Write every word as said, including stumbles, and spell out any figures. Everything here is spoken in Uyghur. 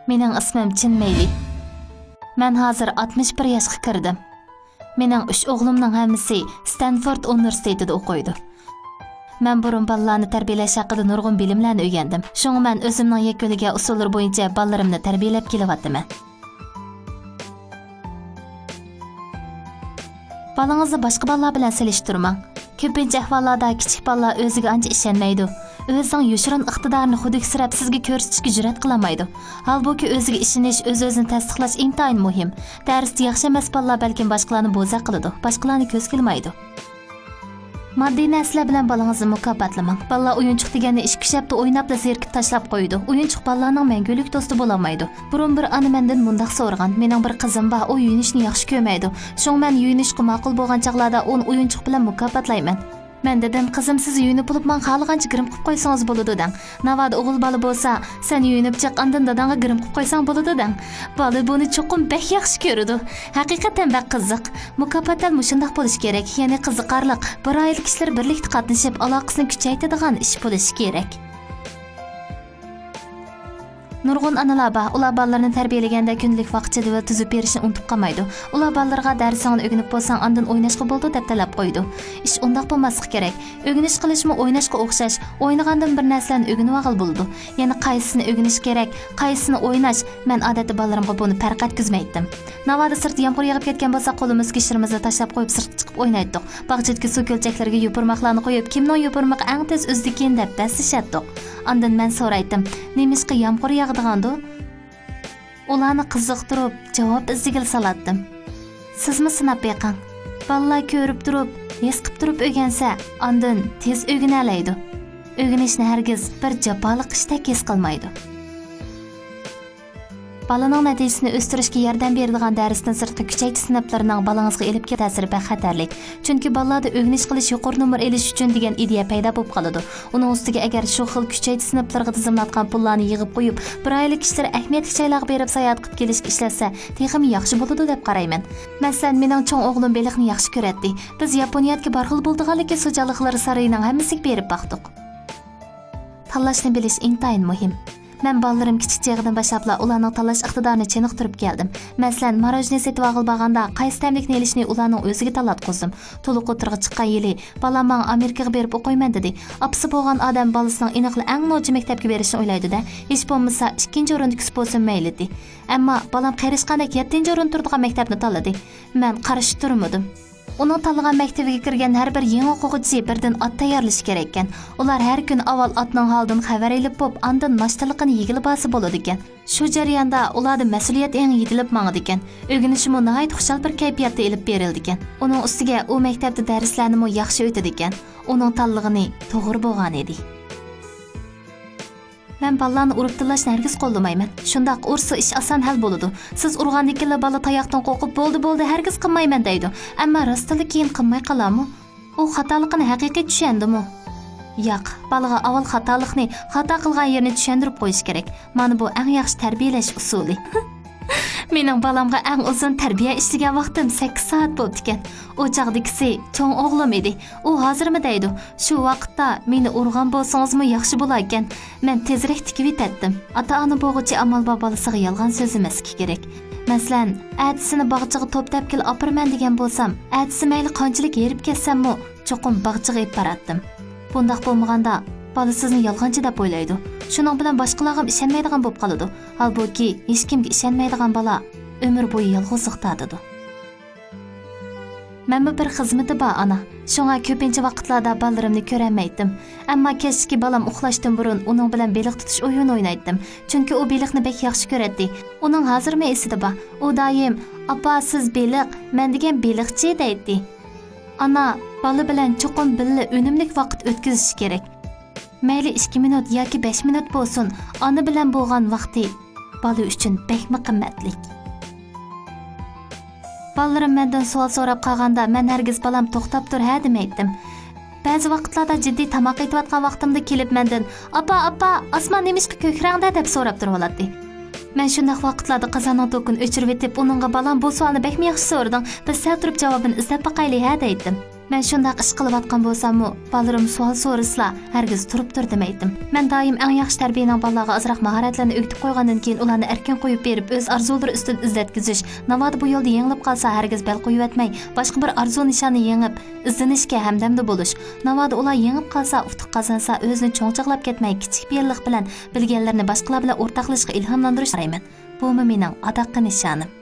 مېنىڭ ئىسمىم چىن مېيلى. مەن ھازىر ئاتمىش بىر ياشقا كىردىم. مېنىڭ ئۈچ ئوغلۇمنىڭ ھەممىسى ستەنفورد ئۇنىۋېرسىتېتىدا ئوقۇيدۇ. مەن بۇرۇن بالىلارنى تەربىيەلەش ھەققىدە نۇرغۇن بىلىملەرنى ئۆگەندىم. شۇڭا مەن ئۆزۈمنىڭ يەكۈنلىگەن ئۇسۇللىرى بويىچە بالىلىرىمنى تەربىيەلەپ كېلىۋاتىمەن. بالىڭىزنى باشقا بالىلار بىلەن سېلىشتۇرماڭ. كۆپىنچە ئەھۋاللاردا كىچىك بالىلار ئۆزىگە ئانچە ئىشەنمەيدۇ. ئۆزىنىڭ يوشۇرۇن ئىقتىدارىنى خۇدۈكسىرەپ سىزگە كۆرسىتىشكە جۈرئەت قىلالمايدۇ. ھالبۇكى، ئۆزىگە ئىشىنىش، ئۆز-ئۆزىنى تەستىقلاش ئىنتايىن مۇھىم. دەرستە ياخشى ئەمەس بالىلار بەلكىم باشقىلارنى بوزەك قىلىدۇ، باشقىلارنى كۆزگە ئىلمايدۇ. ماددىي نەرسىلەر بىلەن بالىڭىزنى مۇكاپاتلىماڭ. بالىلار ئويۇنچۇق دېگەننى ئىككى-ئۈچ ھەپتە ئويناپلا زېرىكىپ تاشلاپ قويىدۇ. ئويۇنچۇق بالىلارنىڭ مەڭگۈلۈك دوستى بولالمايدۇ. بۇرۇن بىر ئانا مەندىن مۇنداق سورىغان: «مېنىڭ بىر قىزىم بار، ئۇ يۇيۇنۇشنى ياخشى كۆرمەيدۇ. شۇڭا مەن يۇيۇنۇشقا ماقۇل بولغان چاغلاردا ئۇنى ئويۇنچۇق بىلەن مۇكاپاتلايمەن.» مەن دېدىم: «قىزىم، سىز يۇيۇنۇپ بولۇپ، ماڭا خالىغانچە گىرىم قىلىپ قويسىڭىز بولىدۇ دەڭ. ناۋادا ئوغۇل بالا بولسا، سەن يۇيۇنۇپ چىق، ئاندىن داداڭغا گىرىم قىلىپ قويساڭ بولىدۇ دەڭ.» بالا بۇنى چوقۇم بەك ياخشى كۆرىدۇ. ھەقىقەتەن بەك قىزىق. مۇكاپات دەل مۇشۇنداق بولۇشى كېرەك، يەنى قىزىقارلىق، بىر ئائىلە كىشىلىرى بىرلىكتە قاتنىشىپ، ئالاقىسىنى كۈچەيتىدىغان ئىش بولۇشى كېرەك. نۇرغۇن ئانىلار بار، ئۇلار بالىلىرىنى تەربىيەلىگەندە كۈندىلىك ۋاقىت جەدۋىلى تۈزۈپ بېرىشنى ئۇنتۇپ قالمايدۇ. ئۇلار بالىلىرىغا: «دەرسىڭنى ئۆگىنىپ بولساڭ، ئاندىن ئويناشقا بولىدۇ» دەپ تەلەپ قويىدۇ. ئىش ئۇنداق بولماسلىقى كېرەك. ئۆگىنىش قىلىشمۇ ئويناشقا ئوخشاش، ئوينىغاندىن بىر نەرسىلەرنى ئۆگىنىۋالغىلى بولىدۇ. يەنى قايسىسىنى ئۆگىنىش كېرەك، قايسىسىنى ئويناش، مەن ئادەتتە بالىلىرىمغا بۇنى پەرق ئەتكۈزمەيتتىم. ناۋادا سىرتتا يامغۇر يېغىپ كەتكەن بولسا، قولىمىزدىكى شىرىمىزنى تاشلاپ قويۇپ، سىرتقا چىقىپ ئوينايتتۇق. باغچىدىكى سۇ كۆلچەكلىرىگە يوپۇرماقلارنى قويۇپ، كىمنىڭ يوپۇرمىقى ئەڭ تېز ئۈزىدىكىن دەپ بەسلىشەتتۇق. ئاندىن مەن سورايتتىم: «نېمىشقا يامغۇر ياغىدىغاندۇ؟» ئۇلارنى قىزىقتۇرۇپ، جاۋاب ئىزدىگىلى سالاتتىم. سىزمۇ سىناپ بېقىڭ. بالىلار كۆرۈپ تۇرۇپ، ھېس قىپ تۇرۇپ ئۆگەنسە، ئاندىن تېز ئۆگىنەلەيدۇ. ئۆگىنىشنى ھەرگىز بىر جاپالىق ئىشتەك ھېس قىلمايدۇ. بالىنىڭ نەتىجىسىنى ئۆستۈرۈشكە ياردەم بېرىدىغان دەرستىن سىرتقى كۈچەيتىش سىنىپلىرىنىڭ بالىڭىزغا ئېلىپ كېلىش تەسىرى بەك خەتەرلىك. چۈنكى بالىلاردا ئۆگىنىش قىلىش يۇقىرى نومۇر ئېلىش ئۈچۈن دېگەن ئىدىيە پەيدا بولۇپ قالىدۇ. ئۇنىڭ ئۈستىگە ئەگەر شۇ خىل كۈچەيتىش سىنىپلىرىغا تىزىملاتقان پۇللارنى يىغىپ قويۇپ، بىر ئائىلە كىشىلىرى ئەھمىيەتلىك جايلارغا بېرىپ ساياھەت قىلىپ كېلىشكە ئىشلەتسە، تېخىمۇ ياخشى بولىدۇ دەپ قارايمەن. مەسىلەن، مېنىڭ چوڭ ئوغلۇم بېلىقنى ياخشى كۆرەتتى. بىز ياپونىيەدىكى بارغىلى بولىدىغانلىكى سۇ جانلىقلىرى سارىيىنىڭ ھەممىسىگە بېرىپ باقتۇق. تاللاشنى بىلىش ئىنتايىن مۇھىم. مەن بالىلىرىم كىچىك چېغىدىن باشلاپلا ئۇلارنىڭ تاللاش ئىقتىدارىنى چېنىقتۇرۇپ كەلدىم. مەسىلەن، ماروژنى سېتىۋالغىلى بارغاندا، قايسى تەملىكنى ئېلىشنى ئۇلارنىڭ ئۆزىگە تاللاتقۇزدۇم. تولۇق ئوتتۇرىغا چىققان يىلى، بالام ماڭا ئامېرىكىغا بېرىپ ئوقۇيمەن دېدى. ئاپىسى بولغان ئادەم بالىسىنىڭ ئېنىقلا ئەڭ نوچى مەكتەپكە بېرىشىنى ئويلايدۇ-دە، ھېچ بولمىسا ئىككىنچى ئورۇندىكىسى بولسۇن مەيلى دېدى. ئەمما بالام قېرىشقاندەك يەتتىنچى ئورۇندا تۇرىدىغان مەكتەپنى تاللىدى. مەن قارشى تۇرمىدىم. ئۇنىڭ تاللىغان مەكتىۋىگە كىرگەن ھەر بىر يېڭى ئوقۇغۇچى بىردىن ئات تەييارلىشى كېرەككەن. ئۇلار ھەر كۈنى ئاۋۋال ئاتنىڭ ھالىدىن خەۋەر ئېلىپ بوپ، ئاندىن ناشتىلىقىنى يېگىلى بارسا بولىدىكەن. شۇ جەرياندا ئۇلاردا مەسئۇلىيەت ئېڭى يېتىلىپ ماڭىدىكەن. ئۆگىنىشمۇ ناھايىتى خۇشال بىر كەيپىياتتا ئېلىپ بېرىلىدىكەن. ئۇنىڭ ئۈستىگە ئۇ مەكتەپتە دەرسلەرنىمۇ ياخشى ئۆتىدىكەن. ئۇنىڭ تاللىغىنى توغرا بولغانىدى. مەن بالىلارنى ئۇرۇپ تىللاشنى ھەرگىز قوللىمايمەن. شۇنداق، ئۇرسا ئىش ئاسان ھەل بولىدۇ. سىز ئۇرغاندىكىنلا بالا تاياقتىن قورقۇپ، «بولدى، بولدى، ھەرگىز قىلمايمەن» دەيدۇ. ئەمما راستتىنلا كېيىن قىلماي قالارمۇ؟ ئۇ خاتالىقىنى ھەقىقىي چۈشەندىمۇ؟ ياق، بالىغا ئاۋۋال خاتالىقنى، خاتا قىلغان يېرىنى چۈشەندۈرۈپ قويۇش كېرەك. مانا بۇ ئەڭ ياخشى تەربىيەلەش ئۇسۇلى. مېنىڭ بالامغا ئەڭ ئۇزۇن تەربىيە ئىشلىگەن ۋاقتىم سەككىز سائەت بوپتىكەن. ئۇ چاغدىكىسى چوڭ ئوغلۇم ئىدى. ئۇ ھازىرمۇ دەيدۇ، شۇ ۋاقىتتا مېنى ئۇرغان بولسىڭىزمۇ ياخشى بولاركەن. مەن تېزرەك تىكىۋېتەتتىم. ئاتا-ئانا بولغۇچى ئامال بار بالىسىغا يالغان سۆزلىمەسلىكى كېرەك. مەسىلەن، ئەتىسىنى باغچىغا توپ تەپكىلى ئاپىرىمەن دېگەن بولسام، ئەتىسى مەيلى قانچىلىك ھېرىپ كەتسەممۇ، چوقۇم باغچىغا ئېلىپ باراتتىم. بۇنداق بولمىغاندا، بالا سىزنى يالغانچى دەپ ئويلايدۇ. شۇنىڭ بىلەن باشقىلارغىمۇ ئىشەنمەيدىغان بولۇپ قالىدۇ. ھالبۇكى، ھېچكىمگە ئىشەنمەيدىغان بالا ئۆمۈر بويى يالغۇزلۇق تارتىدۇ. مەنمۇ بىر خىزمىتى بار ئانا. شۇڭا كۆپىنچە ۋاقىتلاردا بالىلىرىمنى كۆرەلمەيتتىم. ئەمما كەچلىكى بالام ئۇخلاشتىن بۇرۇن ئۇنىڭ بىلەن بېلىق تۇتۇش ئويۇنى ئوينايتتىم. چۈنكى ئۇ بېلىقنى بەك ياخشى كۆرەتتى. ئۇنىڭ ھازىرمۇ ئېسىدە بار. ئۇ دائىم، «ئاپا، سىز بېلىق، مەن دېگەن بېلىقچى» دەيتتى. ئانا، بالا بىلەن چوقۇم بىللە ئۈنۈملۈك ۋاقىت ئۆتكۈزۈشى كېرەك. مەيلى ئىككى مىنۇت ياكى بەش مىنۇت بولسۇن، ئانا بىلەن بولغان ۋاقتى بالا ئۈچۈن بەكمۇ قىممەتلىك. بالىلىرىم مەندىن سوئال سوراپ قالغاندا، مەن ھەرگىز «بالام، توختاپ تۇر، ھە» دېمەيتتىم. بەزى ۋاقىتلاردا جىددىي تاماق ئېتىۋاتقان ۋاقتىمدا كېلىپ مەندىن، «ئاپا، ئاپا، ئاسمان نېمىشقا كۆك رەڭدە؟» دەپ سوراپ تۇرۇۋالاتتى. مەن شۇنداق ۋاقىتلاردا قازاننىڭ توكىنى ئۆچۈرۈۋېتىپ، ئۇنىڭغا، «بالام، بۇ سوئالنى بەكمۇ ياخشى سورىدىڭ، بىز سەل تۇرۇپ جاۋابىنى ئىزدەپ باقايلى، ھە» دەيتتىم. مەن شۇنداق ئىش قىلىۋاتقان بولساممۇ، بالىلىرىم سوئال سورىسىلا، ھەرگىز تۇرۇپ تۇر دېمەيتتىم. مەن دائىم ئەڭ ياخشى تەربىيەنىڭ بالىلارغا ئازراق ماھارەتلەرنى ئۆگىتىپ قويغاندىن كېيىن، ئۇلارنى ئەركىن قويۇپ بېرىپ، ئۆز ئارزۇلىرى ئۈستىدە ئىززەتكۈزۈش. ناۋادا بۇ يولدا يېڭىلىپ قالسا، ھەرگىز بەل قويۇۋەتمەي، باشقا بىر ئارزۇ نىشاننى يېڭىپ، ئىزدىنىشكە ھەمدەمدە بولۇش. ناۋادا ئۇلار يېڭىپ قالسا، ئۇتۇق قازانسا، ئۆزىنى چوڭچاقلاپ كەتمەي، كىچىك پېئىللىق بىلەن بىلگەنلىرىنى باشقىلار بىلەن ئورتاقلىشىشقا ئىلھاملاندۇرۇش قارايمەن. بۇمۇ مېنىڭ ئاداققى نىشانىم.